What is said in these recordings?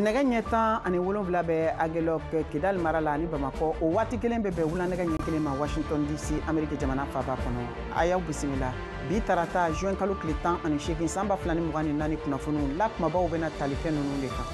Nɛgɛ ɲɛ 17 bɛ Aguelhok, Kidal mara la ani Bamakɔ. O waati kelen bɛ bɛn wula nɛgɛ ɲɛ 1 ma Washington DC, Ameriki jamana faaba kɔnɔ. A y'aw bisimila bi tarata juin kalo tile 18 san 2024 kunnafoniw la, kumabaw bɛna tali kɛ ninnu de kan.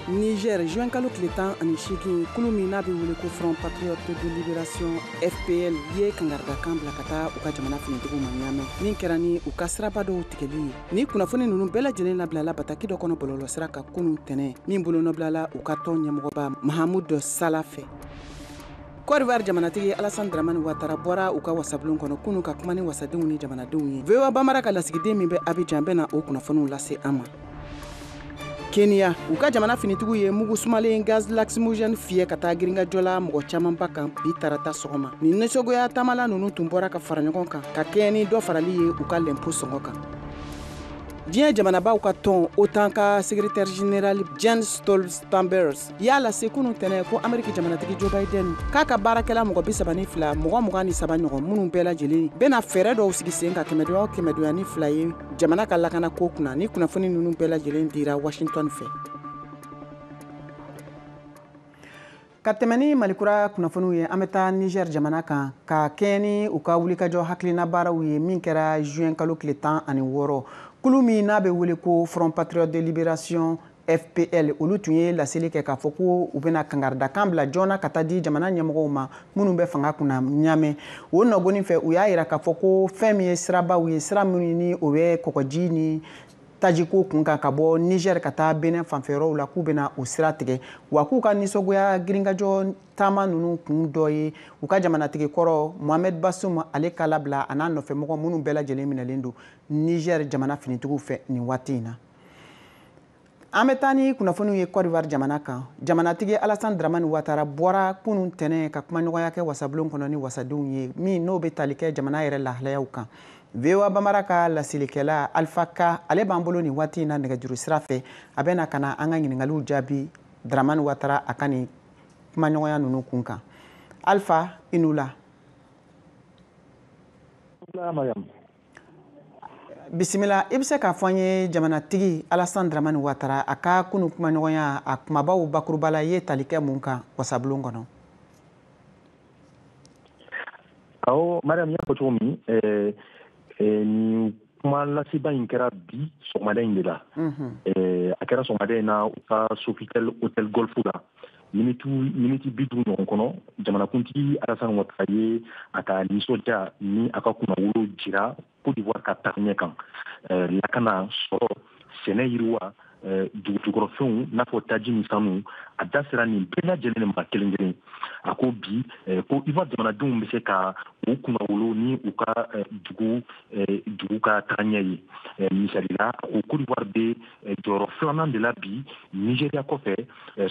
Niger, juin kalo tile 18, kulu min n'a bɛ wele ko Front Patriote de Libération, FPL, ye kangaridakan bila ka taa u ka jamana finitigiw ma Ɲamɛ, min kɛra ni u ka siraba dɔw tigɛli ye. Ni kunnafoni ninnu bɛɛ lajɛlen labilala bataki dɔ kɔnɔ bɔlɔlɔsira kan kunun tɛnɛ, min bolonɔbilala u ka tɔn ɲɛmɔgɔba Mahamud Sala fɛ. Côte d'Ivoire jamanatigi Alassane Dramane Ouattara bɔra u ka wasabulon kɔnɔ kunun ka kuma ni wasadenw ni jamanadenw ye. VOA Bambara ka lasigiden min bɛ Abidjan bɛna o kunnafoniw lase an ma. Kenya, u ka jamana finitigiw ye mugu sumalen gaz lacrymogène fiyɛ ka taa girinkajɔ la mɔgɔ camanba kan bi tarata sɔgɔma. Ni nisɔngoya taamala ninnu tun bɔra ka fara ɲɔgɔn kan ka kɛɲɛ ni dɔ farali ye u ka lɛnpo sɔngɔ kan. Diɲɛ jamanabaw ka tɔn OTAN ka secrétaire général Jens Stoltenberg y'a lase kunun tɛnɛ ko Ameriki jamanatigi Joe Biden k'a ka baarakɛla mɔgɔ 32, mɔgɔ 23 ɲɔgɔn, minnu bɛɛ lajɛlen bɛna fɛɛrɛ dɔw sigi sen kan kɛmɛdonya o kɛmɛdonya ni fila ye jamana ka lakana ko kunna. Ni kunnafoni ninnu bɛɛ lajɛlen dira Washington fɛ. Ka tɛmɛ ni Malikura kunnafoniw ye, an bɛ taa Niger jamana kan ka kɛɲɛ ni u ka wulikajɔ hakilina baaraw ye min kɛra juin kalo tile 16. Kulu min n'a bɛ wele ko Front Patriote de Libération, FPL, olu tun ye laseli kɛ k'a fɔ ko u bɛna kangaridakan bila joona ka taa di jamana ɲɛmɔgɔw ma minnu bɛ fanga kunna Ɲamɛ. O nɔgɔnin fɛ, u y'a yira k'a fɔ ko fɛn min ye sirabaw ye, sira minnu ni o bɛ kɔgɔji ni tajiko kun kan ka bɔ Niger ka taa Benin fanfɛyɔrɔw la, k'u bɛna o sira tigɛ, wa k'u ka nisɔngoya girinkajɔ taama ninnu kun dɔ ye u ka jamanatigi kɔrɔ Mohamed Bazoum ale ka labila, a n'a nɔfɛmɔgɔ minnu bɛɛ lajɛlen minɛlen don Niger jamana finitigiw fɛ nin waati in na. An bɛ taa ni kunnafoniw ye Côte d'Ivoire jamana kan. Jamanatigi Alassane Dramane Ouattara bɔra kunun tɛnɛ ka kumaɲɔgɔnya kɛ wasabulon kɔnɔ ni wasadenw ye, min n'o bɛ tali kɛ jamana yɛrɛ lahalayaw kan. VOA Bambara ka lasilikɛla Alpha Ka, ale b'an bolo nin waati in na nɛgɛjuru sira fɛ. A bɛ na ka na an ka ɲininkaliw jaabi Dramane Ouattara a ka nin kumaɲɔgɔnya ninnu kun kan. Alpha, i ni wula. Bisimila, i bɛ se k'a fɔ an ye jamanatigi Alassane Dramane Ouattara a ka kunun kumaɲɔgɔnya a kumabaw bakuruba la ye tali kɛ mun kan wasabulon kɔnɔ? Awɔ Mariam, y'a fɔ cogo min, nin kuma laseba in kɛra bi sɔgɔmada in de la. A kɛra sɔgɔmada in na u ka Sofitel Hotel Golf la. Miniti 50 ɲɔgɔn kɔnɔ, jamanakuntigi Alassane Ouattara ye a ka nisɔndiya ni a ka kunnawolo jira Côte d'Ivoire ka taaɲɛ kan. Lakana, sɔrɔ, sɛnɛ yiriwa, dugujukɔrɔfɛnw n'a fɔ taji ni sanu, a da sera nin bɛɛ lajɛlen de ma kelen kelen. A ko bi ko Ivoire jamanadenw bɛ se ka u kunnawolo ni u ka dugu ka taaɲɛ ye. Misali la, a ko Côte d'Ivoire bɛ jɔyɔrɔ filanan de la bi Nigéria kɔfɛ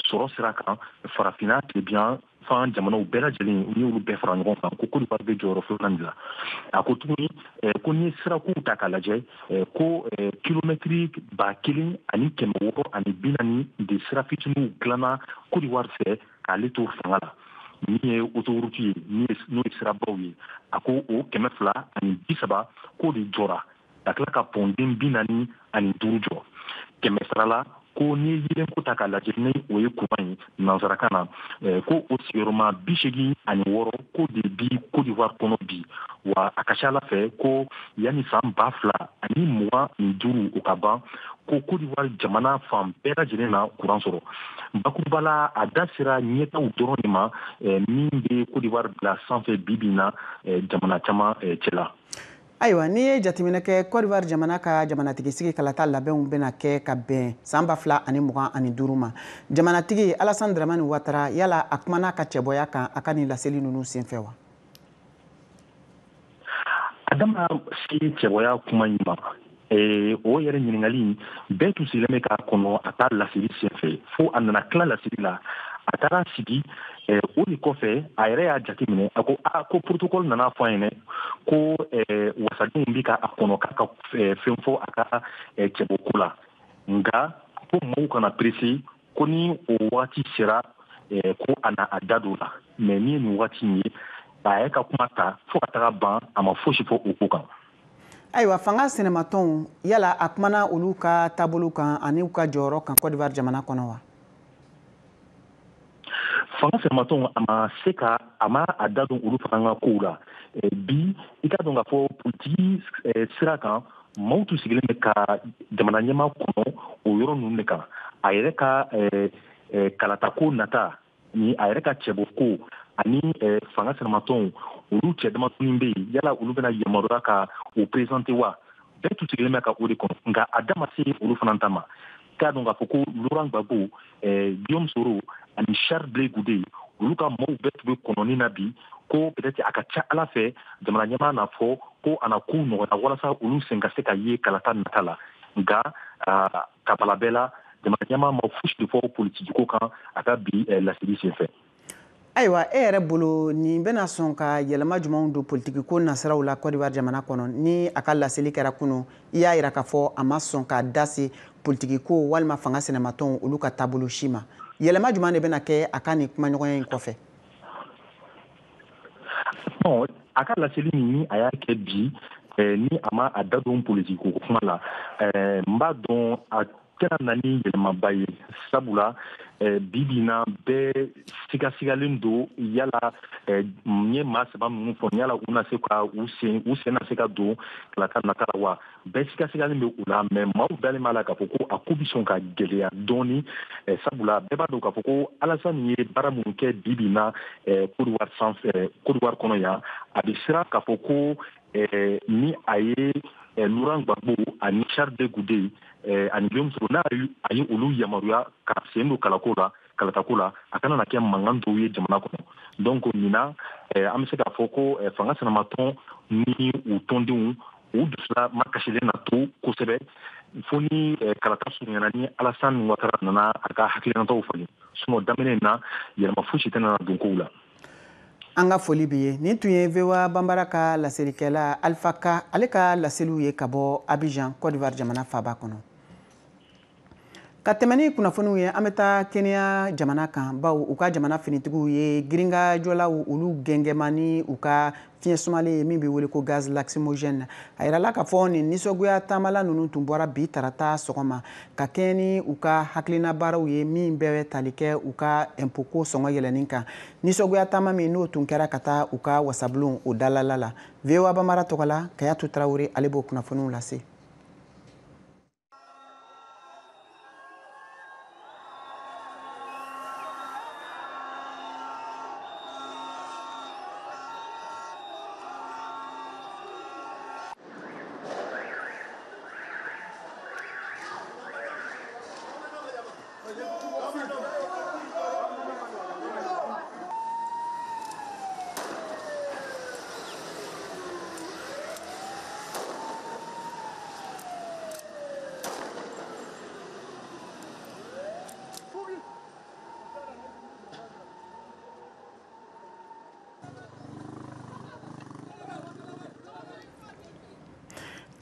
sɔrɔ sira kan farafinna tilebin fan jamanaw bɛɛ lajɛlen, u y'olu bɛɛ fara ɲɔgɔn kan, ko Côte d'Ivoire bɛ jɔyɔrɔ filanan de la. A ko tuguni ko n'i ye sirakow ta k'a lajɛ, ko kilomɛtiri 1640 de sira fitininw dilanna Côte d'Ivoire fɛ k'ale to fanga la, min ye autoroute ye, n'o ye sirabaw ye. A ko o 230 k'o de jɔra ka tila ka pɔnden 45 jɔ. Kɛmɛ sara la, ko n'i ye yeelenko ta k'a lajɛ, ni o ye courant ye nansarakan na, ko o sigiyɔrɔma 86 ko de bi Côte d'Ivoire kɔnɔ bi. Wa a ka ca ala fɛ ko yanni san 2025 o ka ban, ko Côte d'Ivoire jamana fan bɛɛ lajɛlen na courant sɔrɔ. Bakuruba la, a da sera ɲɛtaw dɔrɔn de ma min bɛ Côte d'Ivoire bila sanfɛ bi bi in na jamana caman cɛla. Ayiwa, n'i ye jateminɛ kɛ, Côte d'Ivoire jamana ka jamanatigi sigi kalata labɛnw bɛna kɛ ka bɛn san 2025 ma. Jamanatigi Alassane Dramane Ouattara, yala a kumana a ka cɛbɔya kan a ka nin laseli ninnu senfɛ wa? A dama se cɛbɔya kuma in ma. O yɛrɛ ɲininkali bɛɛ tun sigilen bɛ k'a kɔnɔ a ta laseli senfɛ, fo a nana tila laseli la, a taara sigi. O de kɔfɛ a yɛrɛ y'a jateminɛ, a ko a ko protocole nana fɔ a ɲɛna ko wasadenw bɛ ka a kɔnɔ k'a ka fɛn fɔ a ka cɛbɔko la, nka ko maaw kana pressé, ko ni o waati sera ko a na a da don la. Mais n'i ye nin waati in ye, a yɛrɛ ka kuma ta fo ka taga ban, a ma fosi fɔ o ko kan. Ayiwa, fanga sinamatɔnw, yala a kumana olu ka taabolo kan ani u ka jɔyɔrɔ kan Côte d'Ivoire jamana kɔnɔ wa? Fanga sinamatɔnw, a ma se ka a ma a da don olu fana ka kow la bi. I k'a dɔn k'a fɔ politiki sira kan, maaw tun sigilen bɛ ka jamana ɲɛmaa kɔnɔ o yɔrɔ ninnu de kan, a yɛrɛ ka kalatako nata ni a yɛrɛ ka cɛbɔko ani fanga sinamatɔnw, olu cɛ damadɔni bɛ yen, yala olu bɛna yamaruya ka o présenter wa? Bɛɛ tun sigilen bɛ ka o de kɔnɔ, nka a da ma se olu fana ta ma. K'a dɔn k'a fɔ ko Laurent Gbagbo, Guillaume Soro ani Charles Blé Goudé, olu ka maaw bɛɛ tun bɛ kɔnɔni na bi ko peut-être a ka ca Ala fɛ, jamana ɲɛmaa n'a fɔ ko a na kow nɔgɔya walasa olu sen ka se ka ye kalata nata la. Nka ka bala bɛɛ la, jamana ɲɛmaa ma fosi de fɔ politiki ko kan a ka bi laseli senfɛ. Ayiwa, e yɛrɛ bolo, nin bɛna sɔn ka yɛlɛma jumɛnw don politiki ko nasiraw la Côte d'Ivoire jamana kɔnɔ, ni a ka laseli kɛra kunun? I y'a yira k'a fɔ a ma sɔn k'a da se politiki ko walima fanga sinamatɔnw olu ka taabolo si ma. Yɛlɛma jumɛn de bɛna kɛ a ka nin kumaɲɔgɔnya in kɔfɛ? Bon, a ka laseli min ni a y'a kɛ bi, ni a ma a da don politiki ko kuma la, n b'a dɔn a tɛna na ni yɛlɛmaba ye, sabula bi bi in na bɛɛ sigasigalen don yala n ye maa saba minnu fɔ, yala u na se ka u sen na se ka don kalata nata la wa? Bɛɛ sigasigalen bɛ u la, mais maaw dalen b'a la k'a fɔ ko a ko bɛ sɔn ka gɛlɛya dɔɔni, sabula bɛɛ b'a dɔn k'a fɔ ko Alassane ye baara minnu kɛ bi bi in na Côte d'Ivoire sanfɛ, Côte d'Ivoire kɔnɔ yan, a bɛ siran k'a fɔ ko ni a ye Laurent Gbagbo ani Charles Blé Goudé ani Guillaume Soro, n'a a ye olu yamaruya ka sen don kalako la, kalatako la, a kana na kɛ mankan dɔw ye jamana kɔnɔ. Donc nin na, an bɛ se k'a fɔ ko fanga sinamatɔn ni u tɔndenw, u dusula makasilen na to kosɛbɛ fo ni kalata surunyana, ni Alassane Ouattara nana a ka hakilinataw falen. Sinon daminɛ in na, yɛlɛma fosi tɛna na don kow la. An ka foli b'i ye. Nin tun ye VOA Banbara ka laselikɛla Alpha Ka, ale ka laseliw ye ka bɔ Abidjan, Côte d'Ivoire jamana faaba kɔnɔ. Ka tɛmɛ ni kunnafoniw ye, an bɛ taa Kenya jamana kan, bawo u ka jamana finitigiw ye girinkajɔlaw olu gɛngɛma ni u ka fiɲɛ sumalen ye min bɛ wele ko gaz lacrymogène. A yirala k'a fɔ nin nisɔngoya taamala ninnu tun bɔra bi tarata sɔgɔma ka kɛɲɛ ni u ka hakilina baaraw ye min bɛ tali kɛ u ka impôt ko sɔngɔ yɛlɛnni kan. Nisɔngoya taama min n'o tun kɛra ka taa u ka wasabulon o dalala la. VOA Bambara tɔgɔ la, Kayatu Tarawele, ale b'o kunnafoniw lase.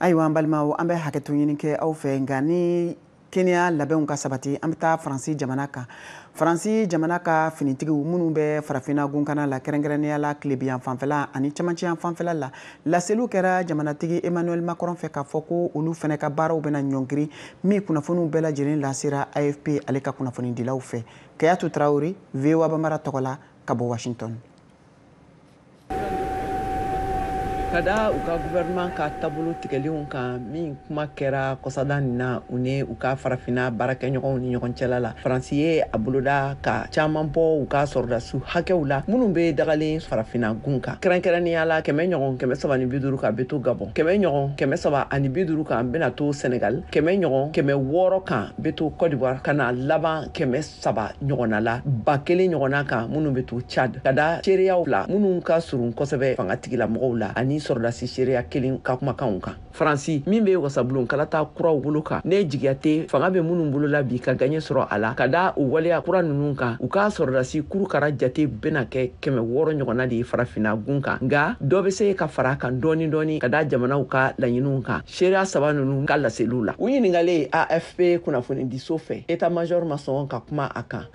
Ayiwa, an balimaw, an bɛ hakɛto ɲini kɛ aw fɛ, nka ni Kenya labɛnw ka sabati, an bɛ taa Faransi jamana kan. Faransi jamana ka finitigiw minnu bɛ farafinna gunkana la, kɛrɛnkɛrɛnnenya la tilebiyan fanfɛla ani cɛmancɛyan fanfɛla la, laseliw kɛra jamanatigi Emmanuel Macron fɛ k'a fɔ ko olu fana ka baaraw bɛna ɲɔngiri, min kunnafoniw bɛɛ lajɛlen lasera AFP ale ka kunnafonidilaw fɛ. Kayatu Tarawele, VOA Bambara tɔgɔ la, ka bɔ Washington. Ka da u ka gouvernement ka taabolo tigɛlenw kan, min kuma kɛra kɔsada nin na u ni u ka farafinna baarakɛɲɔgɔnw ni ɲɔgɔn cɛla la, Faransi ye a boloda ka caman bɔ u ka sɔrɔdasiw hakɛw la minnu bɛ dagalen farafinna gun kan, kɛrɛnkɛrɛnnenya la 100 ɲɔgɔn 350 kan bɛ to Gabɔn, 100 ɲɔgɔn 350 kan bɛna to Senegal, 100 ɲɔgɔn 600 kan bɛ to Côte d'Ivoire, ka na laban 300 ɲɔgɔnna la, 1000 ɲɔgɔnna kan minnu bɛ to Tchad, ka da seereyaw la minnu ka surun kosɛbɛ fanga tigilamɔgɔw la ani sɔrɔdasi seereya kelen ka kumakanw kan. Faransi min bɛ wasabulon kalata kuraw bolo kan, ne jigiya tɛ fanga bɛ minnu bolola bi ka gaɲɛ sɔrɔ a la, ka da o waleya kura ninnu kan, u ka sɔrɔdasi kurukara jate bɛna kɛ 600 ɲɔgɔnna de ye farafinna gun kan, nka dɔ bɛ se ka fara a kan dɔɔni dɔɔni ka da jamanaw ka laɲiniw kan. Seereya saba ninnu ka laseliw la, u ɲiningalen AFP kunnafonidiso fɛ, état major ma sɔn ka kuma a kan.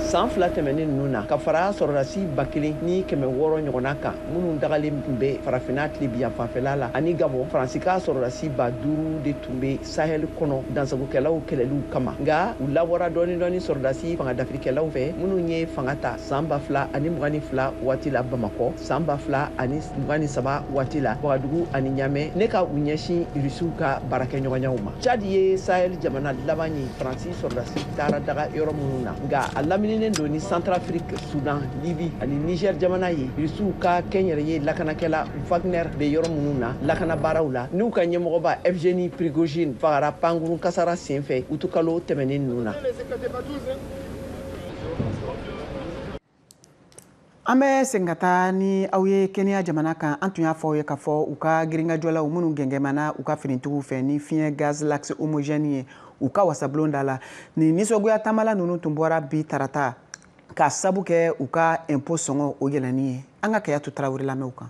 San 2 tɛmɛnen ninnu na, ka fara sɔrɔdasi 1600 ɲɔgɔnna kan minnu dagalen tun bɛ farafinna tilebiyan fanfɛla la ani Gabɔn, Faransi ka sɔrɔdasi 5000 de tun bɛ Sahel kɔnɔ dansagokɛlaw kɛlɛliw kama. Nka u labɔra dɔɔni dɔɔni sɔrɔdasi fanga dafirikɛlaw fɛ minnu ye fanga ta san 2022 waati la Bamakɔ, san 2023 waati la Wagadugu ani Ɲamɛ, ne ka u ɲɛsin Irisiw ka baarakɛɲɔgɔnyaw ma. Tchad ye Sahel jamana laban ye Faransi sɔrɔdasi taara daga yɔrɔ minnu na, nka a lamininen don ni Centrafrique, Soudan, Libye ani Niger jamana ye Irisiw ka kɛnyɛrɛye lakanakɛla Wagner bɛ yɔrɔ minnu na lakana baaraw la, n'u ka ɲɛmɔgɔba Evgeny Prigojine fagara pankurun kasara senfɛ utukalo tɛmɛnen ninnu na. An bɛ segin ka taa ni aw ye Kenya jamana kan. An tun y'a fɔ aw ye k'a fɔ u ka girinkajɔlaw minnu gɛngɛmana u ka finitigiw fɛ ni fiɲɛ gaz lacrymogène ye u ka wasabulon da la, nin nisɔngoya taamala ninnu tun bɔra bi tarata ka sabu kɛ u ka impôt sɔngɔ o yɛlɛnni ye. An ka Kayatu Tarawele lamɛn o kan.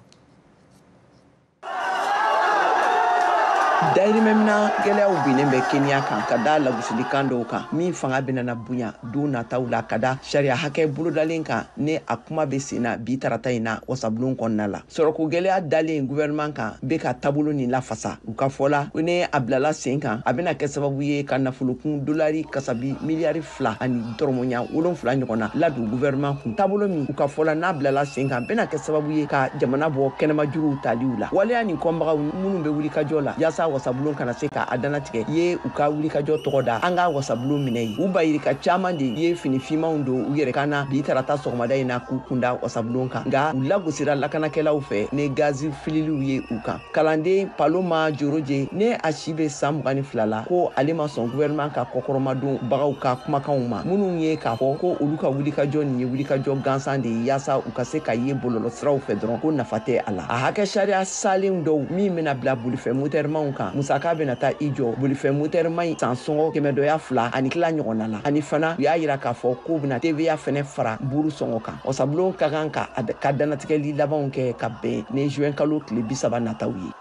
Dayirimɛminɛn gɛlɛyaw binnen bɛ Kenya kan ka da lagosilikan dɔw kan min fanga bɛna na bonya don nataw la ka da sariya hakɛ bolodalen kan ni a kuma bɛ sen na bi tarata in na wasabulon kɔnɔna la. Sɔrɔko gɛlɛya dalen gouvernement kan bɛ ka taabolo nin lafasa. U ka fɔ la ko ni a bilala sen kan, a bɛna kɛ sababu ye ka nafolokun dolari kasabi miliyari 2 ani dɔrɔmɔɲa 7 ɲɔgɔn na ladon gouvernement kun. Taabolo min u ka fɔ la n'a bilala sen kan bɛna kɛ sababu ye ka jamana bɔ kɛnɛmajuruw taliw la. Waleya nin kɔnbagaw minnu bɛ wulikajɔ la yaasa wasabulon kana se k'a dannatigɛ ye u ka wulikajɔ tɔgɔ da an ka wasabulon minɛ ye. U bayirika caman de ye fini finmanw don u yɛrɛ kan na bi tarata sɔgɔmada in na k'u kunda wasabulon kan, nka u lagosira lakanakɛlaw fɛ ni gazi fililiw ye u kan. Kalanden Paloma Joroje ne a si bɛ san 22 la, ko ale ma sɔn gouvernement ka kɔkɔrɔmadon bagaw ka kumakanw ma minnu ye k'a fɔ ko olu ka wulikajɔ nin ye wulikajɔ gansan de ye yaasa u ka se ka ye bɔlɔlɔsiraw fɛ dɔrɔn, ko nafa tɛ a la. A hakɛ sariya salen dɔw min bɛna bila bolifɛn motɛrimanw kan, musaka bɛna taa i jɔ bolifɛn motɛrima in san sɔngɔ 502 ani tila ɲɔgɔnna la. Ani fana u y'a yira k'a fɔ k'u bɛna TVA fɛnɛ fara buru sɔngɔ kan. Wasabulon ka kan ka dannatigɛli labanw kɛ ka bɛn ni juin kalo tile 30 nataw ye.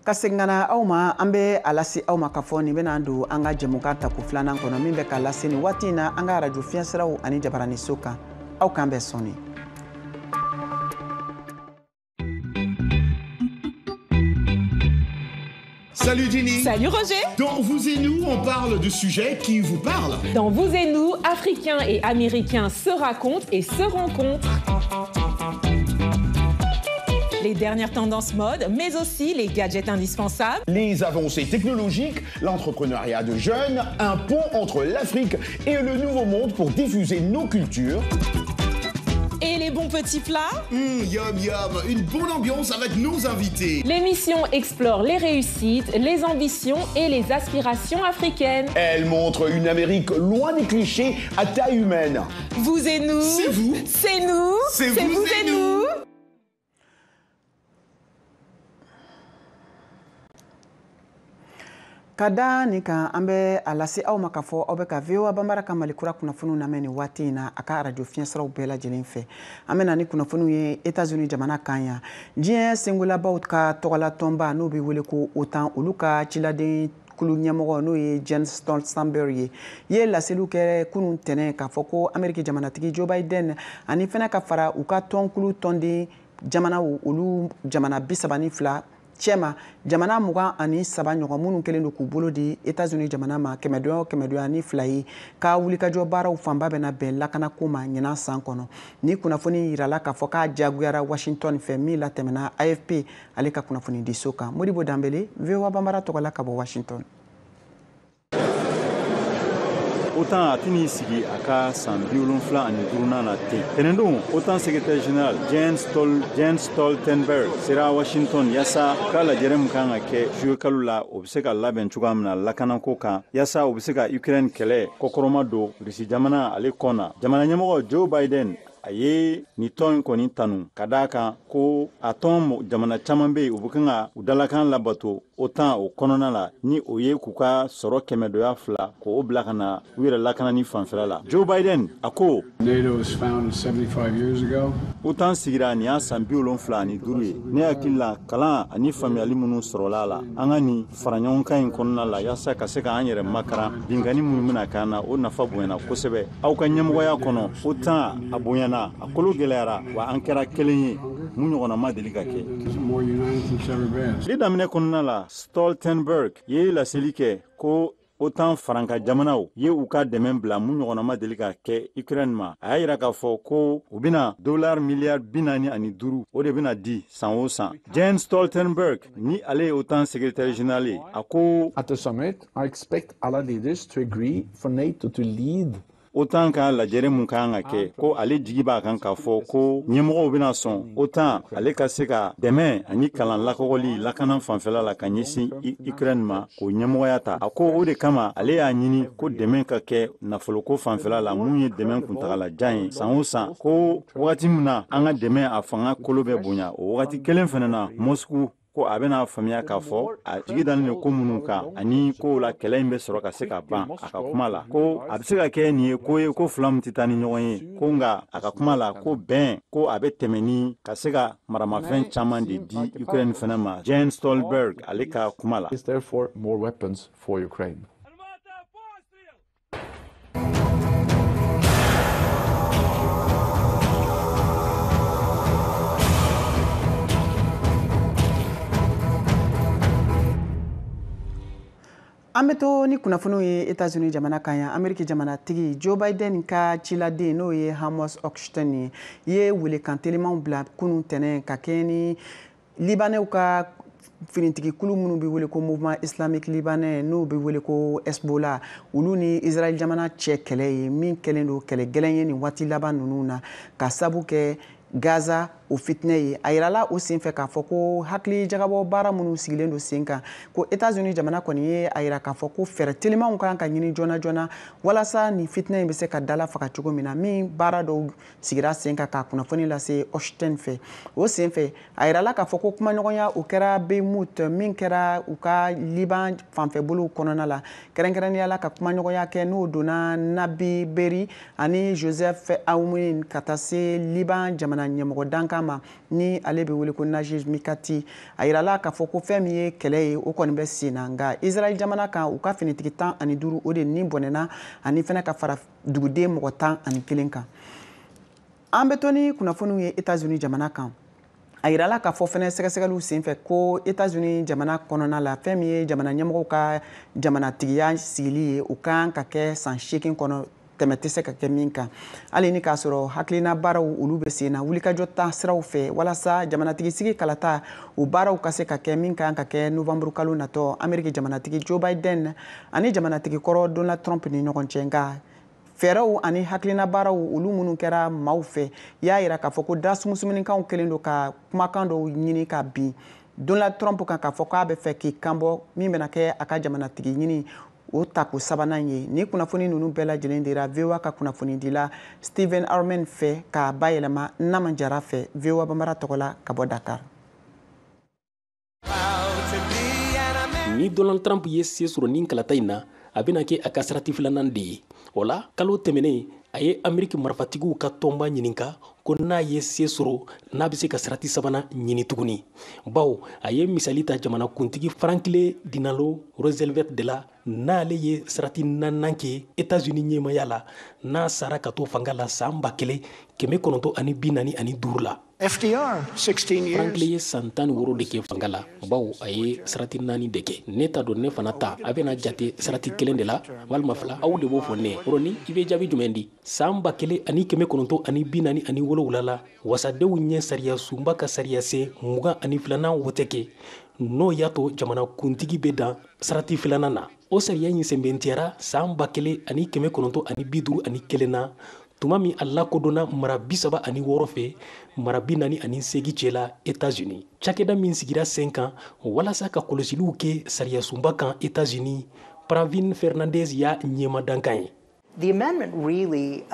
Ka segin ka na aw ma, an bɛ a lase aw ma k'a fɔ nin bɛna don an ka jɛmukan tako 2nan kɔnɔ min bɛ ka lase nin waati in na an ka arajo fiɲɛsiraw ani jabaraniso kan. Aw k'an bɛn sɔɔni. Salut Ginny. Salut Roger. Dans Vous et Nous, on parle de sujets qui vous parlent. Dans Vous et Nous, Africains et Américains se racontent et se rencontrent. Les dernières tendances mode, mais aussi les gadgets indispensables. Les avancées technologiques, l'entrepreneuriat de jeunes, un pont entre l'Afrique et le Nouveau Monde pour diffuser nos cultures. Et les bons petits plats. Yum yum, une bonne ambiance avec nos invités. L'émission explore les réussites, les ambitions et les aspirations africaines. Elle montre une Amérique loin des clichés à taille humaine. Vous et nous. C'est vous. C'est nous. C'est vous et nous. Ka da nin kan, an bɛ a lase aw ma k'a fɔ aw bɛ ka VOA Bambara ka Mali kura kunnafoniw lamɛn nin waati in na a ka arajo fiɲɛsiraw bɛɛ lajɛlen fɛ. An bɛ na ni kunnafoniw ye États-Unis jamana kan yan. Diɲɛ sengolabaw ka tɔgɔla tɔnba n'o bɛ wele ko OTAN, olu ka ciladen kulu ɲɛmɔgɔ n'o ye Jens Stoltenberg ye laseliw kɛ kunun tɛnɛn k'a fɔ ko Amérique jamanatigi Joe Biden ani fɛnɛ ka fara u ka tɔnkulu tɔnden jamanaw olu jamana 32 cɛma jamana 23 ɲɔgɔn minnu kɛlen don k'u bolo di États-Unis jamana ma 502 ye ka wulikajɔ baaraw fanba bɛna bɛn lakanako ma ɲinan san kɔnɔ. Ni kunnafoni yirala k'a fɔ k'a diyagoyara Washington fɛ min latɛmɛna AFP ale ka kunnafoni diso kan. Modibo Danbele, VOA Bambara tɔgɔ la ka bɔ Washington. OTAN a tɛn'i sigi a ka san 75nan na ten. Tɛnɛndon, OTAN secrétaire général Jens Stoltenberg sera Washington yaasa u ka lajɛrɛ min kan ka kɛ juillet kalo la, o bɛ se ka labɛn cogoya min na lakanako kan, yaasa u bɛ se ka Ukraine kɛlɛ kɔkɔrɔma don Rusi jamana ale kɔ na. Jamana ɲɛmɔgɔ Joe Biden a ye nin tɔn in kɔni tanu ka d'a kan ko a tɔn jamana caman bɛ yen, u bɛ kan ka u dalakan labato OTAN o kɔnɔna la, ni o ye k'u ka sɔrɔ 202 k'o bila ka na u yɛrɛ lakanani fanfɛla la. Joe Biden a ko NATO was founded 75 years ago. OTAN sigira nin y'a san 75 ye. Ne hakili la, kalan ani faamuyali minnu sɔrɔla a la, an ka nin faraɲɔgɔnkan in kɔnɔna la yaasa ka se k'an yɛrɛ makaran binkanni minnu bɛna k'an na, o nafa bonyana kosɛbɛ. Aw ka ɲɛmɔgɔya kɔnɔ, OTAN a bonyana, a kolo gɛlɛyara, wa an kɛra kelen ye mun ɲɔgɔnna ma deli ka kɛ. Tile daminɛ kɔnɔna la, Stoltenberg ye laseli kɛ ko OTAN faranka jamanaw ye u ka dɛmɛ bila mun ɲɔgɔnna ma deli ka kɛ Ukraine ma. A y'a yira k'a fɔ ko u bɛna $45 milliards o de bɛna di san o san. Jens Stoltenberg, ni ale ye OTAN secrétaire général ye, a ko At the summit, I expect allied leaders to agree for NATO to lead OTAN ka lajɛrɛ mun kan ka kɛ, ko ale jigi b'a kan k'a fɔ ko ɲɛmɔgɔw bɛna sɔn OTAN ale ka se ka dɛmɛ ani kalan lakɔgɔli lakana fanfɛla la ka ɲɛsin Ukraine ma, k'o ɲɛmɔgɔya ta. A ko o de kama ale y'a ɲini ko dɛmɛ ka kɛ nafoloko fanfɛla la, mun ye dɛmɛ kuntagalajan ye san o san. Ko wagati min na an ka dɛmɛ a fanga kolo bɛ bonya, o wagati kelen fana na, Moscou ko a bɛna faamuya k'a fɔ a jigi dalen don ko minnu kan ani ko la kɛlɛ in bɛ sɔrɔ ka se ka ban. A ka kuma la, ko a bɛ se ka kɛ nin ye ko ye ko fila min tɛ taa ni ɲɔgɔn ye, ko nka a ka kuma la, ko bɛn ko a bɛ tɛmɛ ni ka se ka maramafɛn caman de di Ukraine fana ma. Jens Stoltenberg ale ka kuma la. Is therefore more weapons for Ukraine. An bɛ to ni kunnafoniw ye Etats-Unis jamana kan yan. Ameriki jamanatigi Joe Biden ka ciladen, n'o ye Amos Hochstein ye, ye welekan telimanw bila kunun tɛnɛ ka kɛɲɛ ni Libanɛw ka finitigi kulu minnu bɛ wele ko Mouvement Islamique Libanais, n'o bɛ wele ko Hezbollah, olu ni Israël jamana cɛ kɛlɛ ye min kɛlen don kɛlɛ gɛlɛn ye nin waati laban ninnu na, ka sabu kɛ Gaza o fitinɛ ye. A yirala o senfɛ k'a fɔ ko hakili jagabɔ baara minnu sigilen don sen kan, ko Etats-Unis jamana kɔni ye a yira k'a fɔ ko fɛɛrɛ telimanw kan ka ɲini joona joona walasa nin fitinɛ in bɛ se ka dala faga cogo min na, min baara dɔw sigira sen kan ka kunnafoni lase Hochstein fɛ. O senfɛ, a yirala k'a fɔ ko kumaɲɔgɔnya o kɛra Beyrouth, min kɛra u ka Liban fanfɛbolow kɔnɔna la, kɛrɛnkɛrɛnnenya la ka kumaɲɔgɔnya kɛ n'o donna Nabih Berri ani Joseph Aoun, ka taa se Liban jamana ɲɛmɔgɔ dankan ma, ni ale bɛ wele ko Najib Mikati. A yirala k'a fɔ ko fɛn min ye kɛlɛ ye, o kɔni bɛ sen na, nka Israël jamana kan, u ka finitigi 15 o de ni bɔnɛna, ani fɛnɛ ka fara duguden mɔgɔ 11 kan. An bɛ to ni kunnafoniw ye Etats-Unis jamana kan. A yirala k'a fɔ fɛnɛ sɛgɛsɛgɛliw senfɛ ko Etats-Unis jamana kɔnɔna la, fɛn min ye jamana ɲɛmɔgɔw ka jamanatigiya sigili ye, o kan ka kɛ san 8 kɔnɔ, tɛmɛ tɛ se ka kɛ min kan, hali ni k'a sɔrɔ hakilina baaraw olu bɛ sen na wulikajɔ ta siraw fɛ walasa jamanatigi sigi kalata o baaraw ka se ka kɛ, min kan ka kɛ novembre kalo natɔ, Ameriki jamanatigi Joe Biden ani jamanatigi kɔrɔ Donald Trump ni ɲɔgɔn cɛ. Nka fɛɛrɛw ani hakilina baaraw olu minnu kɛra maaw fɛ y'a yira k'a fɔ ko da sumusumunikanw kɛlen don ka kumakan dɔw ɲini ka bin Donald Trump kan, k'a fɔ k'a bɛ fɛ k'i kanbɔ min bɛna kɛ a ka jamanatigi ɲini o tako sabanan ye. Ni kunnafoni ninnu bɛɛ lajɛlen dira VOA ka kunnafonidila Stephen Armen fɛ k'a bayɛlɛma Nama Jara fɛ, VOA Bambara tɔgɔ la ka bɔ Dakar. Ni Donald Trump ye se sɔrɔ nin kalata in na, a bɛna kɛ a ka sarati filanan de ye. O la, kalo tɛmɛnen, a ye Ameriki marifatigiw ka tɔnba ɲininka ko n'a ye se sɔrɔ, n'a bɛ se ka sarati sabanan ɲini tuguni, bawo a ye misali ta jamanakuntigi Franklin Delano Roosevelt de la, n'ale ye sarati naaninan kɛ Etats-Unis ɲɛmaya la, n'a sara ka to fanga la san 1945 la. FDR, 16 years. Franklin ye san 16 de kɛ fanga la, bawo a ye sarati naani de kɛ. Ne t'a dɔn, ne fana ta a bɛna jate sarati kelen de la walima fila, aw de b'o fɔ ne. Roni, i bɛ jaabi jumɛn di? San 1947 la, wasadenw ɲɛ sariya sunba ka sariya sen 22nan wote kɛ, n'o y'a to jamanakuntigi bɛ dan sarati filanan na. O sariya in sɛnbɛntiyara san 1951 na, tuma min a lakodɔnna mara 36 fɛ mara 48 cɛ la Etats-Unis. Cakɛda min sigira sen kan walasa ka kɔlɔsiliw kɛ sariyasunba kan Etats-Unis, Pravin Fernandez y'a ɲɛmadankan ye. The amendment really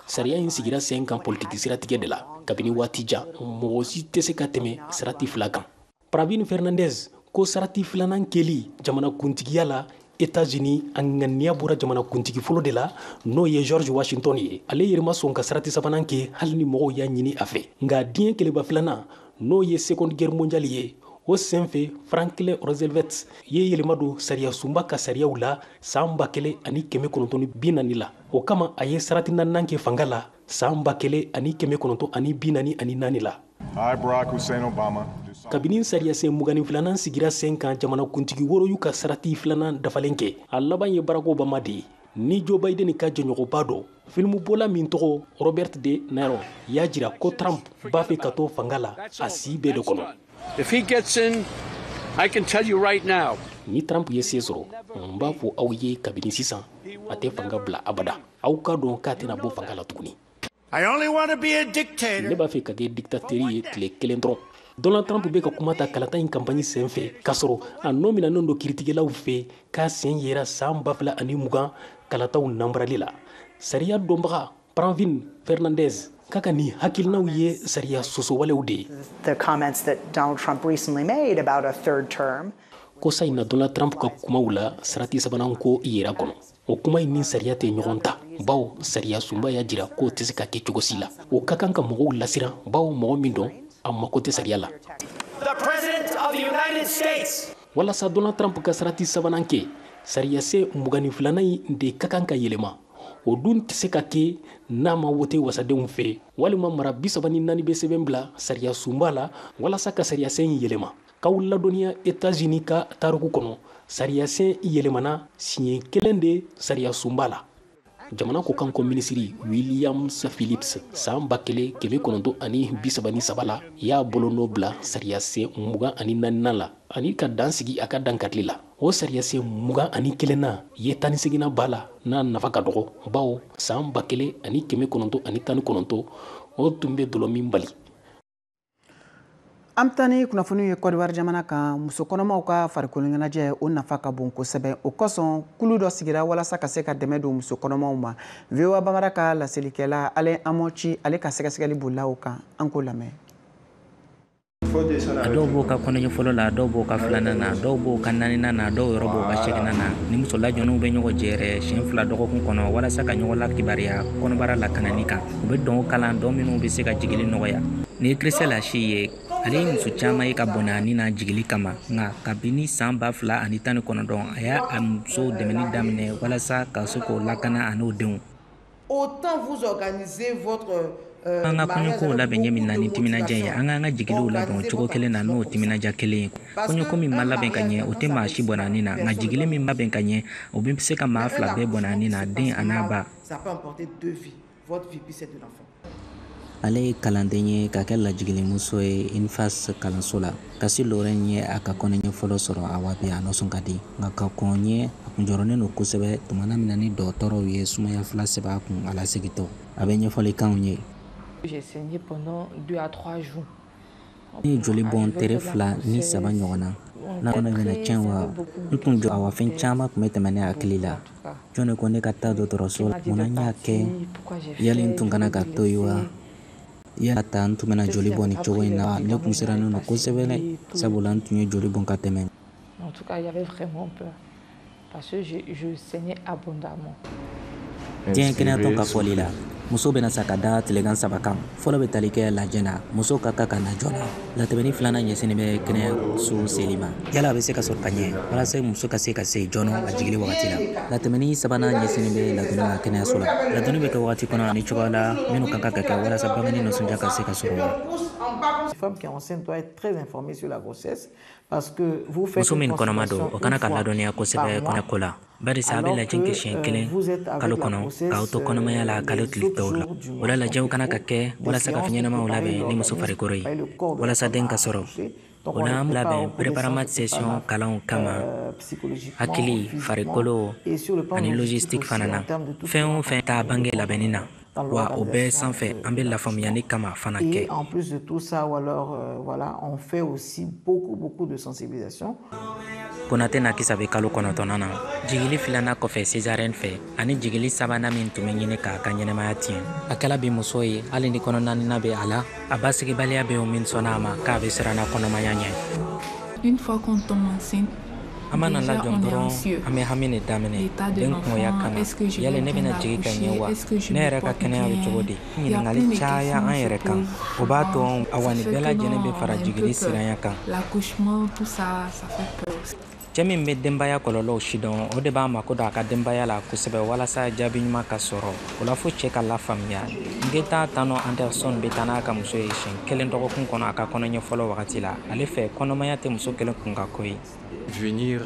Sariya in sigira sen kan politiki siratigɛ de la kabini waati jan, mɔgɔ si tɛ se ka tɛmɛ sarati fila kan. Pravin Fernandez ko sarati filanan kɛli jamanakuntigiya la États-Unis, a ŋaniya bɔra jamanakuntigi fɔlɔ de la, n'o ye George Washington ye. Ale yɛrɛ ma sɔn ka sarati sabanan kɛ, hali ni mɔgɔw y'a ɲini a fɛ. Nka diɲɛ kɛlɛba filanan, n'o ye Seconde Guerre mondiale ye, o senfɛ Franklin Roosevelt ye yɛlɛma don sariya sunba ka sariyaw la san 1940 la. O kama a ye sarati naaninan kɛ fanga la san 1944 la. I, Barack Hussein Obama. Kabini sariyasen 22nan sigira sen kan, jamanakuntigi wɔɔrɔ y'u ka sarati filanan dafalen kɛ. A laban ye Barack Obama de ye ni Joe Biden ka jɛɲɔgɔnba dɔ. Filimubola min tɔgɔ Robert De Niro y'a jira ko Trump b'a fɛ ka to fanga la a si bɛɛ de kɔnɔ. If he gets in, I can tell you right now. Ni Trump ye se sɔrɔ, n b'a fɔ aw ye kabini sisan, a tɛ fanga bila abada. Aw ka dɔn k'a tɛna bɔ fanga la tuguni. I only want to be a dictator. Ne b'a fɛ ka kɛ dictateur ye tile kelen dɔrɔn. Donald Trump bɛ ka kuma ta kalata in campagne sen fɛ, k'a sɔrɔ a nɔ minɛnen don kiiritigɛlaw fɛ k'a sen yera san 2020 kalataw nanbarali la. Sariya dɔnbaga Pravin Fernandez k'a ka nin hakilinaw ye sariya sɔsɔwalew de ye. The comments that Donald Trump recently made about a third term. Kosa in na, Donald Trump ka kumaw la sarati sabanan ko yera kɔnɔ, o kuma in ni sariya tɛ ɲɔgɔn ta, bawo sariya sunba y'a jira k'o tɛ se ka kɛ cogo si la. O ka kan ka mɔgɔw lasiran, bawo mɔgɔ min don, a mako tɛ sariya la. The President of the United States. Walasa Donald Trump ka sarati sabanan kɛ, sariyasen 22nan in de ka kan ka yɛlɛma. O dun tɛ se ka kɛ n'a ma wote wasadenw fɛ, walima mara 34 bɛ sɛbɛn bila sariya sunba la walasa ka sariyasen in yɛlɛma. K'aw ladɔnniya, États-Unis ka tariku kɔnɔ, sariyasen yɛlɛmana siɲɛ kelen de sariya sunba la. Jamana ko kanko minisiri Williams Phillips, san 1933 la, y'a bolonɔ bila sariyasen 24nan la ani ka dan sigi a ka dankarili la. O sariyasen 21nan ye tan ni seginna ba la n'a nafa ka dɔgɔ, bawo san 1919, o tun bɛ dɔlɔ min bali. An bɛ taa ni kunnafoniw ye Côte d'Ivoire jamana kan. Muso kɔnɔmaw ka farikolo ɲɛnajɛ, o nafa ka bon kosɛbɛ. O kosɔn, kulu dɔ sigira walasa ka se ka dɛmɛ don muso kɔnɔmaw ma. VOA Bambara ka laselikɛla Alain Amochi, ale ka sɛgɛsɛgɛli bolila o kan. An k'o lamɛn. A dɔw b'o ka kɔnɔɲɛ fɔlɔ la, a dɔw b'o ka filanan na, dɔw b'o ka naaninan na, dɔw yɛrɛ b'o ka seeginan na. Ni muso lajɔnniw bɛ ɲɔgɔn jɛ siɲɛ 2 dɔgɔkun kɔnɔ walasa ka ɲɔgɔn lakibariya kɔnɔbara lakanani kan. U bɛ dɔn kalan dɔn minnu bɛ se ka jigili nɔgɔya. Ni ye Christelle Achi ye, ale ye muso caman ye ka bɔnɛ a ni na jigili kama. Nka kabini san 2019, a y'a a musow dɛmɛni daminɛ walasa ka se k'o lakana a n'o denw. Autant vous organisez votre An ka kɔɲɔkow labɛn ɲɛ min na ni timinadiya ye, an k'an ka jigiliw labɛn o cogo kelen na n'o timinadiya kelen ye. Kɔɲɔko min ma labɛn ka ɲɛ, o tɛ maa si bɔnɛ a ni na, nka jigili min labɛn ka ɲɛ, o bɛ se ka maa fila bɛɛ bɔnɛ a ni na, den a n'a ba. Ça peut emporter deux vies, votre vie puis celle de l'enfant. Ale ye kalanden ye ka kɛ lajigilimuso ye INFAS kalanso la. Kasi Lorraine ye a ka kɔnɔɲɛ fɔlɔ sɔrɔ a waati, a nisɔn ka di, nka ka kɔn ɲɛ, a kun jɔrɔnen don kosɛbɛ tumana min na ni dɔgɔtɔrɔw ye sumaya fila sɛbɛn a kun a lasegintɔ. A bɛ ɲɛfɔli k'anw ye. J'ai saigné pendant 2 à 3 jours. Ne ye joli bɔn tere 2 ni 3 ɲɔgɔn na. N'a kɔnɔ bɛna tiɲɛ wa? N tun jɔ awa, fɛn caman tun bɛ tɛmɛ ne hakili la. Jɔn de ko ne ka taa dɔgɔtɔrɔso la? Munna n y'a kɛ? Yali n tun kana ka to yen wa? Yala ta n tun bɛna joli bɔn nin cogo in na? Ne tun sirannen don kosɛbɛ dɛ, sabula n tun ye joli bɔn ka tɛmɛ. En tout cas, j'avais vraiment peur parce que je saignais abondamment. Diɲɛ kɛnɛyatɔn ka fɔli la, muso bɛna sa ka da tilegan saba kan. Fɔlɔ bɛ tali kɛ lajɛ na, muso ka kan ka na joona. Latɛmɛni filanan ɲɛsinnen bɛ kɛnɛyaso seli ma, yala a bɛ se ka sɔrɔ ka ɲɛ walasa muso ka se ka se joona a jigili wagati la. Latɛmɛni sabanan ɲɛsinnen bɛ ladonni ma kɛnɛyaso la. Ladonni bɛ kɛ wagati kɔnɔ ani cogoya la minnu ka kan ka kɛ walasa bangeni nisɔndiya ka se ka sɔrɔ. Femme qui est enceinte doit être très informée sur la grossesse parce que vous faites Muso min kɔnɔma don, o kana ka ladɔnniya kosɛbɛ kɔnɔko la, barisa a bɛ lajɛ kɛ siɲɛ kelen kalo kɔnɔ k'aw to kɔnɔmaya la kalo tile tɔw la. O la, lajɛw kana ka kɛ walasa ka fɛn ɲɛnamaw labɛn ni muso farikolo ye walasa den ka sɔrɔ. O la, an labɛn préparation session kalanw kama, hakili, farikolo ani logistique fana na, fɛn o fɛn ta bange labɛnni na. Wa o bɛɛ sanfɛ, an bɛ lafaamuyali kama fana kɛ. Et en plus de tout ça, ou alors, voilà, on fait aussi beaucoup, beaucoup de sensibilisation. Konate Nakisa bɛ kalo 9nan na. Jigili filanan kɔfɛ césarienne fɛ ani jigili sabanan min tun bɛ ɲini k'a ka ɲɛnɛmaya tiɲɛ, a kɛla bi muso ye. Hali ni kɔnɔ naaninan bɛ a la, a basigibaliya bɛ o min sɔnna a ma k'a bɛ siranna kɔnɔmaya ɲɛ. Une fois qu'on tombe enceinte, An mana lajɔ dɔrɔn, an bɛ hami de daminɛ den kungoya kama. Yali ne bɛna jigin ka ɲɛ wa? Ne yɛrɛ ka kɛnɛya bɛ cogo di? Ɲininkali caya an yɛrɛ kan, o b'a to awa nin bɛɛ lajɛlen bɛ fara jigili siranya kan. Cɛ min bɛ denbaya kɔlɔlɔw sidɔn, o de b'a mako don a ka denbaya la kosɛbɛ walasa jaabi ɲuman ka sɔrɔ. O la, fo cɛ ka lafaamuya. Ngeta Tano Anderson bɛ taa n'a ka muso ye siɲɛ kelen dɔgɔkun kɔnɔ a ka kɔnɔɲɛ fɔlɔ wagati la. Ale fɛ, kɔnɔmaya tɛ muso kelen kun ka ko ye. Venir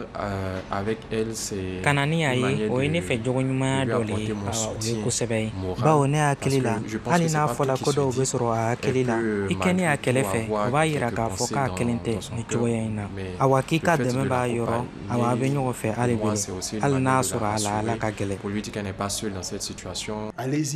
avec elle, c'est Ka na ni a ye, o ye ne fɛ jogo ɲumanya dɔ le ye. O ye kosɛbɛ ye, bawo ne hakili la, hali n'a fɔla ko dɔw bɛ sɔrɔ a hakili la, i kɛ a kɛlɛ fɛ, o b'a yira k'a fɔ k'a kelen tɛ nin cogoya in na. Awa, k'i ka dɛmɛ b'a yɔrɔ. Awa, a bɛ ɲɔgɔn fɛ hali bolo, hali n'a sɔrɔ a la ala ka gɛlɛn.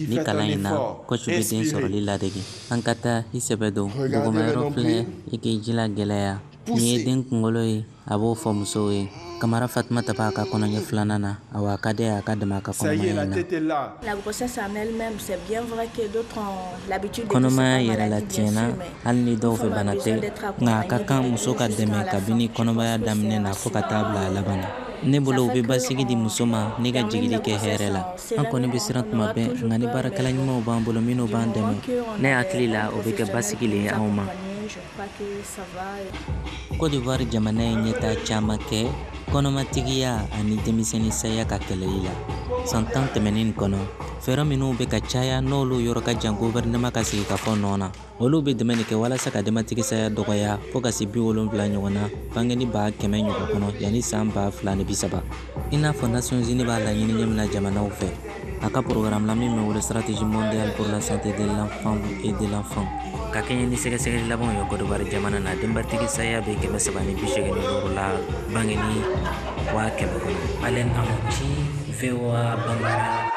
Ni kalan in na, coach bɛ den sɔrɔli ladege. An ka taa, i sɛbɛ don dugumayɔrɔ filɛ, i k'i jila gɛlɛya. Nin ye den kunkolo ye, a b'o fɔ musow ye. Kamara Fatumata b'a ka kɔnɔɲɛ filanan na. Awa, a ka di a ka dɛmɛ a ka kɔnɔmaya in na. Kɔnɔmaya yɛrɛ la tiɲɛna, hali ni dɔw fɛ bana tɛ, nka a ka kan muso ka dɛmɛ kabini kɔnɔmaya daminɛ na fo ka taa bila a laban na. Ne bolo, u bɛ basigi di muso ma ne ka jigili kɛ hɛrɛ la. An kɔni bɛ siran tuma bɛɛ, nka ni baarakɛla ɲumanw b'an bolo minnu b'an dɛmɛ, ne hakili la, o bɛ kɛ basigi le ye anw ma. Côte d'Ivoire jamana ye ɲɛtaa caman kɛ kɔnɔmatigiya ani denmisɛnnin saya ka kɛlɛli la san 10 tɛmɛnen kɔnɔ. Fɛɛrɛ minnu bɛ ka caya, n'olu yɔrɔ ka jan gouvernement ka sigikafɔ nɔ na, olu bɛ dɛmɛ de kɛ walasa ka denbatigi saya dɔgɔya fo ka se 70 ɲɔgɔn na bangeni 100 000 ɲɔgɔn kɔnɔ yanni san 2030, i n'a fɔ Nations Unies b'a laɲini ɲɛ min na jamanaw fɛ a ka programme la min bɛ wele Stratégie mondiale pour la santé de la femme et de l'enfant. Ka kɛɲɛ ni sɛgɛsɛgɛli labanw ye Côte d'Ivoire jamana na, denbatigi saya bɛ 385 la bangeni 100 000 kɔnɔ. Allen Amoutchi, VOA Bambara.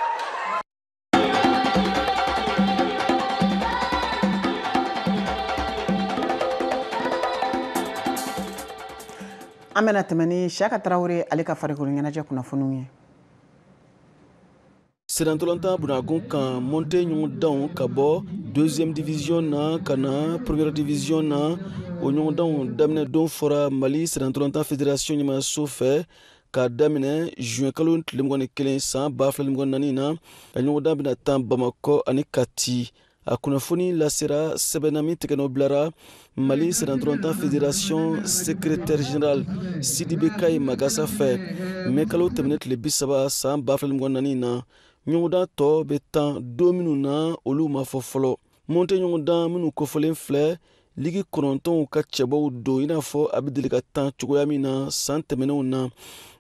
An bɛna tɛmɛ ni Siyaka Tarawele ale ka farikolo ɲɛnajɛ kunnafoniw ye. Senatɔlɔntan bunakun kan, montée ɲɔgɔndanw ka bɔ deuxième division na ka na première division na, o ɲɔgɔndanw daminɛ don fɔra Mali senatɔlɔntan fédération ɲɛmayaso fɛ k'a daminɛ juin kalo tile 21 san 2024 na. A ɲɔgɔndan bɛna tan Bamakɔ ani Kati. A kunnafoni lasera sɛbɛnna min tɛgɛnɔ bilara Mali senatɔlɔntan fédération secrétaire général Sidibe Kayi Magasa fɛ mɛ kalo tɛmɛnen tile 30 san 2024 na. Ɲɔgɔndan tɔ bɛ tan don minnu na, olu ma fɔ fɔlɔ. Montée ɲɔgɔndan minnu kofɔlen filɛ, ligi kɔnɔntɔnw ka cɛbaw don, i n'a fɔ a bɛ deli ka tan cogoya min na san tɛmɛnenw na.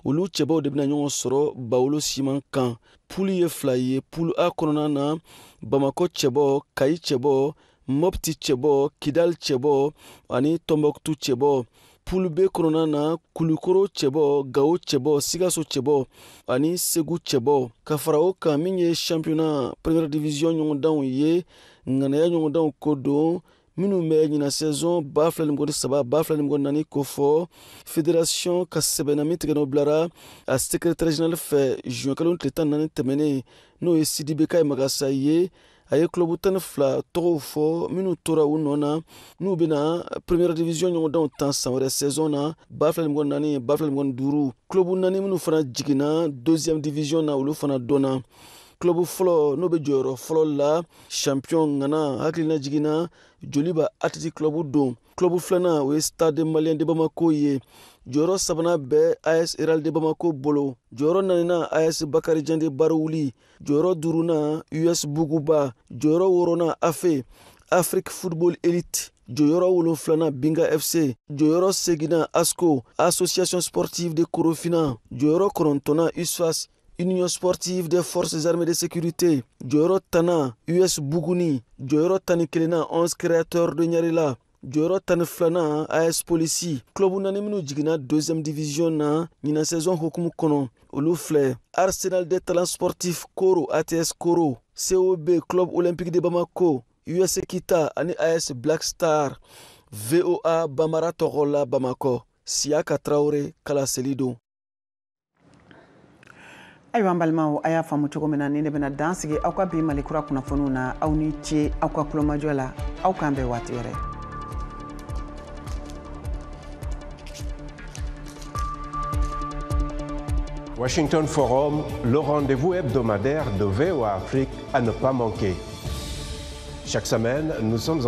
Olu cɛbaw de bɛna ɲɔgɔn sɔrɔ Bawolo siman kan. Poule ye fila ye. Poule A kɔnɔna na, Bamakɔ cɛbɔ, Kayi cɛbɔ, Mopti cɛbɔ, Kidal cɛbɔ ani Tɔnbɔkutu cɛbɔ. Poule B kɔnɔna na, Kulukoro cɛbɔ, Gawo cɛbɔ, Sikaso cɛbɔ ani Segu cɛbɔ. Ka fara o kan, min ye championnat première division ɲɔgɔndanw ye, ŋanaya ɲɔgɔndanw ko don minnu bɛ ɲinan saison 2023 2024 kofɔ, fédération ka sɛbɛnna min tigɛnɔ bilara a secrétaire général fɛ juin kalo tile 14 tɛmɛnen, n'o ye Sidibe Kayi Magasa ye, a ye club 12 tɔgɔw fɔ minnu tora u nɔ na, n'u bɛna première division ɲɔgɔndanw tan san wɛrɛ saison na 2024 2025. Club naani minnu fana jiginna deuxième division na, olu fana dɔnna. Club fɔlɔ n'o bɛ jɔyɔrɔ fɔlɔ la, champion ŋana, hakilina jiginna, Joliba Athletic Club don. Club filanan, o ye Stade Malien de Bamako ye. Jɔyɔrɔ sabanan bɛ AS Real de Bamako bolo. Jɔyɔrɔ naaninan, AS Bakarijan de Barawuli. Jɔyɔrɔ duurunan, US Buguba. Jɔyɔrɔ wɔɔrɔnan, AFE, Afrique Football Elite. Jɔyɔrɔ wolonfilanan, Binga FC. Jɔyɔrɔ seginnan, ASCO, Association Sportive de Korofina. Jɔyɔrɔ kɔnɔntɔnnan, USFAS, Union Sportive des Forces Armées de Sécurité. Jɔyɔrɔ 10nan, US Buguni. Jɔyɔrɔ 11nan, 11 Créateurs de Ɲarela. Jɔyɔrɔ 12nan, AS Polisi. Club naani minnu jiginna deuxième division na ɲinan saison hukumu kɔnɔ, olu filɛ: Arsenal des Talents Sportifs Koro, ATS Koro, COB, Club Olympique de Bamako, US Kita ani AS Black Star. VOA Bamara tɔgɔ la Bamakɔ, Siyaka Tarawele kalaseli don. Ayiwa, an balimaw, a y'a faamu cogo min na, ni ne bɛna dan sigi aw ka bi Mali Kura kunnafoniw na. Aw ni ce aw ka kulomajɔ la. Aw k'an bɛn waati wɛrɛ. Washington Forum, le rendez-vous hebdomadaire de VOA Afrique à ne pas manquer. Chaque semaine, nous sommes